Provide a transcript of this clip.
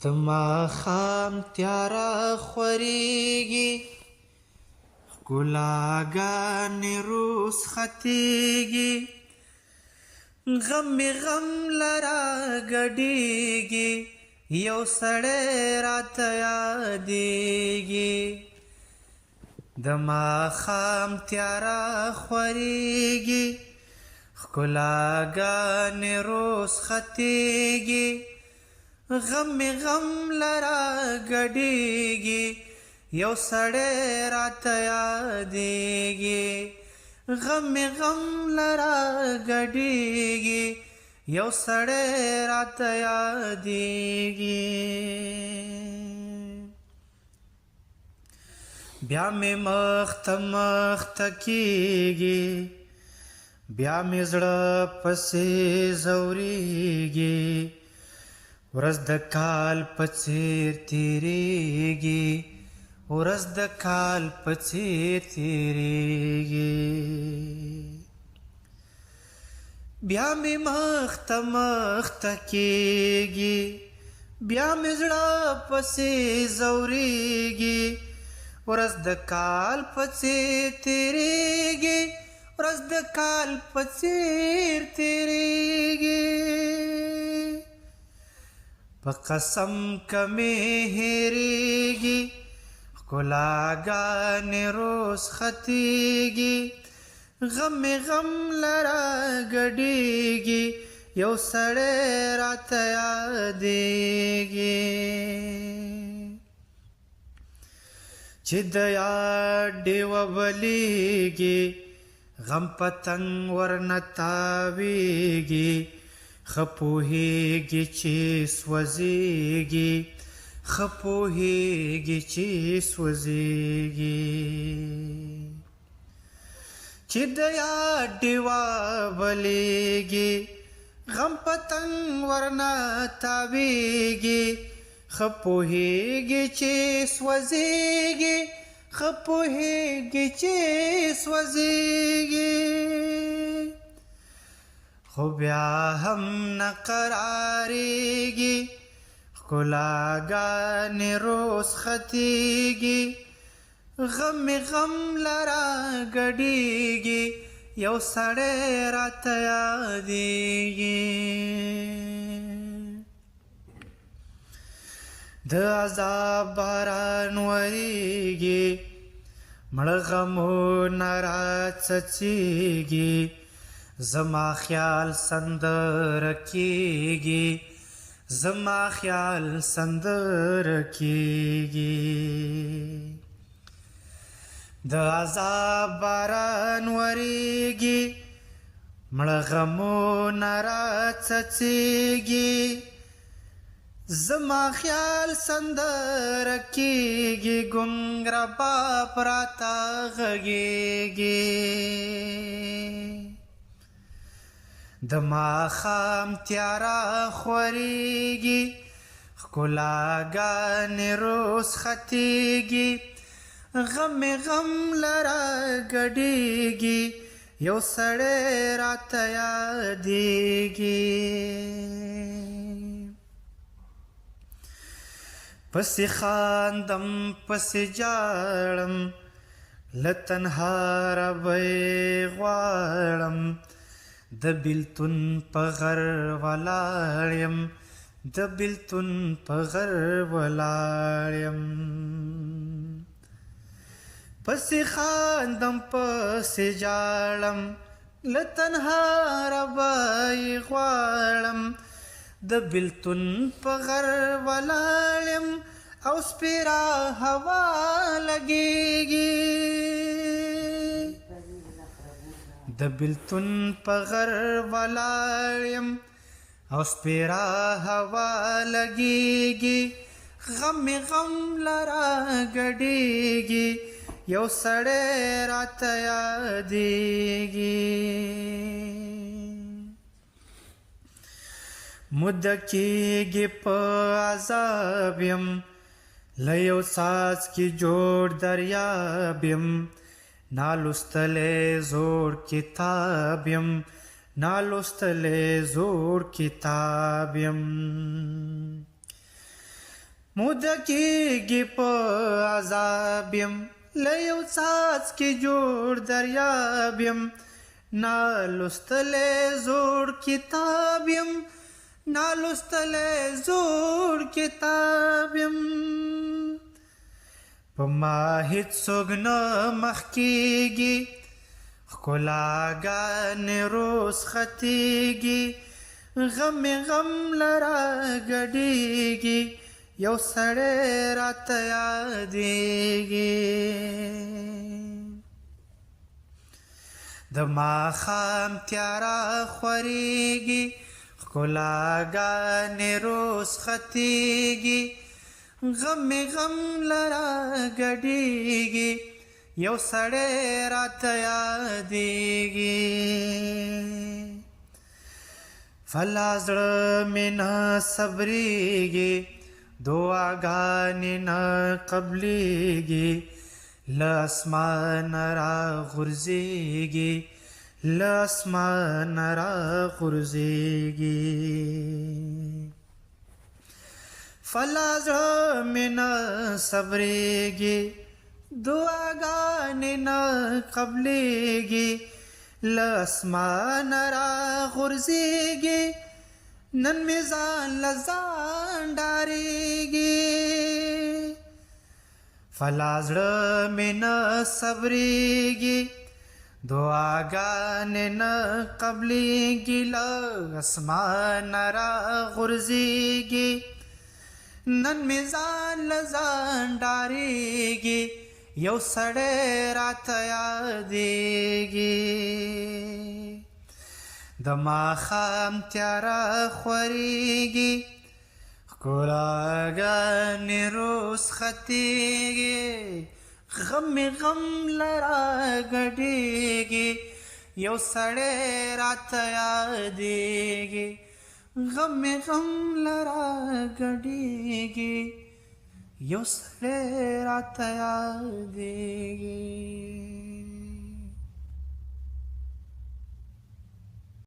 د ماښام تیاره خورېږي، ښکلاګانې رخصتېږي، غم مې غم له راګډېږي، یو سړی راته یادېږي. د ماښام تیاره خورېږي، ښکلاګانې رخصتېږي، غم مې غم له راګډېږي، یو سړی راته یادېږي. غم مې غم له راګډېږي، یو سړی راته یادېږي. بیا مې مخ ته مخ ته کېږي، بیا مې زړه پسې ځورېږي، ورځ د کال په څېر تېرېږي، ورځ د کال په څېر تېرېږي. بیا مې مخ ته مخ ته کېږي، بیا مې زړه پسې ځورېږي، ورځ د کال په څېر تېرېږي، ورځ د کال په څېر تېرېږي. په قسم که مې هېرېږي، ښکلاګانې رخصتېږي، غم مې غم له راګډېږي، یو سړی راته یادېږي. چې د یاد ډېوه بلېږي، غم پتنګ ورنه تاوېږي، ښه پوهېږي چې سوځېږي، ښه پوهېږي چې سوځېږي. چې د یاد ډېوه بلېږي، غم پتنګ ورنه تاوېږي، ښه پوهېږي چې سوځېږي، ښه پوهېږي چې سوځېږي. خو بیا هم نه قرارېږي، ښکلاګانې رخصتېږي، غم مې غم له راګډېږي، یو سړی راته یادېږي. د عذاب باران ورېږي، مړه غمونه راڅڅېږي، زما خیال سندره کېږي، زما خیال سندره کېږي. د عذاب باران ورېږي، مړه غمونه راڅڅېږي، زما خیال سندره کېږي، ګونګ رباب راته غږېږي. د ماښام تیاره خورېږي، ښکلاګانې رخصتېږي، غم مې غم له راګډېږي، یو سړی راته یادېږي. پسې خاندم پسې ژاړم، له تنها ربۍ غواړم، د بیلتون په غر ولاړ یم، د بیلتون په غر ولاړ یم. پسې خاندم پسې ژاړم، له تنها ربۍ غواړم، د بیلتون په غر ولاړ یم، او سپیره هوا لګېږي. د بیلتون په غر ولاړ یم، او سپیره هوا لګېږي، غم مې غم له راګډېږي، یو سړی راته یادېږي. موده کېږي په عذاب یم، له یو څاڅکي جوړ دریاب یم، نالوستلی زوړ کتاب یم، نالوستلی زوړ کتاب یم. موده کېږي په عذاب یم، له یو څاڅکي جوړ دریاب یم، نا لوستلی زوړ کتاب یم، نا لوستلی زوړ کتاب یم. په ما هیڅوک نه مخ کېږي، ښکلاګانې رخصتېږي، غم مې غم له راګډېږي، یو سړی راته یادېږي. د ماښام تیاره خورېږي، ښکلاګانې رخصتېږي، غم مې غم له راګډېږي، یو سړی راته یادېږي. فلا زړه مې نه صبرېږي، دعاګانې نه قبلېږي، له اسمانه راغورځېږي، له اسمانه راغورځېږي. فلا زړه مې نه صبرېږي، دعاګانې نه قبلېږي، له اسمانه راغورځېږي، نن مې ځان له ځان ډارېږي. فلا زړه مې نه صبرېږي، دعاګانې نه قبلېږي، له اسمانه راغورځېږي، نن مې ځان له ځان ډارېږي، یو سړی راته یادېږي. د ماښام تیاره خورېږي، ښکلاګانې رخصتېږي، غم مې غم له راګډېږي، یو سړی راته یادېږي، غم مې غم له راګډېږي، یو سړی راته یادېږي.